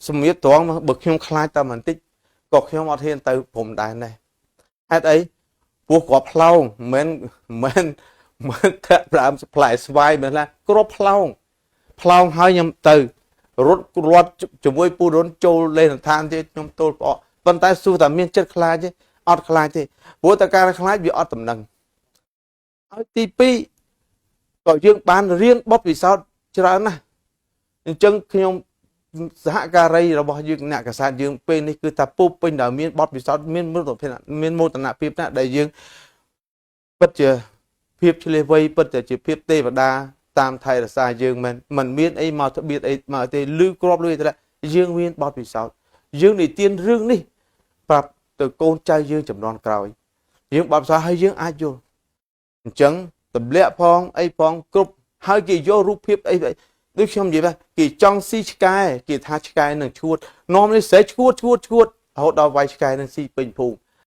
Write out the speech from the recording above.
សម្រៀបត្រង់បើខ្ញុំខ្លាចតែបន្តិចក៏ខ្ញុំអត់ហ៊ានទៅព្រំដែនដែរហេតុអីព្រោះគ្រាប់ផ្លោងមិនមែនមិនធាក់ប្រាំផ្លែស្វាយមិនណាគ្រាប់ផ្លោងផ្លោងហើយខ្ញុំទៅរត់រត់ជាមួយពូរុនចូលលេនឋានទៀតខ្ញុំទល់ផ្អកប៉ុន្តែសួរតែមានចិត្តខ្លាចទេអត់ខ្លាចទេព្រោះតែការខ្លាចវាអត់តំណែងហើយទី2ក៏យើងបានរៀនបទពិសោធន៍ច្រើនណាស់អញ្ចឹងខ្ញុំសហការីរបស់យើងអ្នកកសែតយើងពេលនេះគឺថាពុះពេញដោយមានបទពិសោធន៍មានមោទនភាពមានមោទនភាពណាស់ដែលយើងពិតជាភាពឆ្លៀសវៃពិតជាភាពទេវតាតាមថែរក្សាយើងមិនមិនមានអីមកត្បៀតអីមកទេលឺគ្រាប់លឺតែយើងមានបទពិសោធន៍យើងនិទានរឿងនេះប្រាប់ទៅកូនចៅយើងចំនួនក្រោយយើងបទពិសោធន៍ហើយយើងអាចយល់អញ្ចឹងទម្លាក់ផងអីផងគ្រប់ហើយគេយករូបភាពអីដូចខ្ញុំនិយាយថាគេចង់ស៊ីឆ្កែគេថាឆ្កែនឹងឈួតនាំនេះស្រែឈួតឈួតឈួតរហូតដល់វាយឆ្កែនឹងស៊ីពេញភូមិ។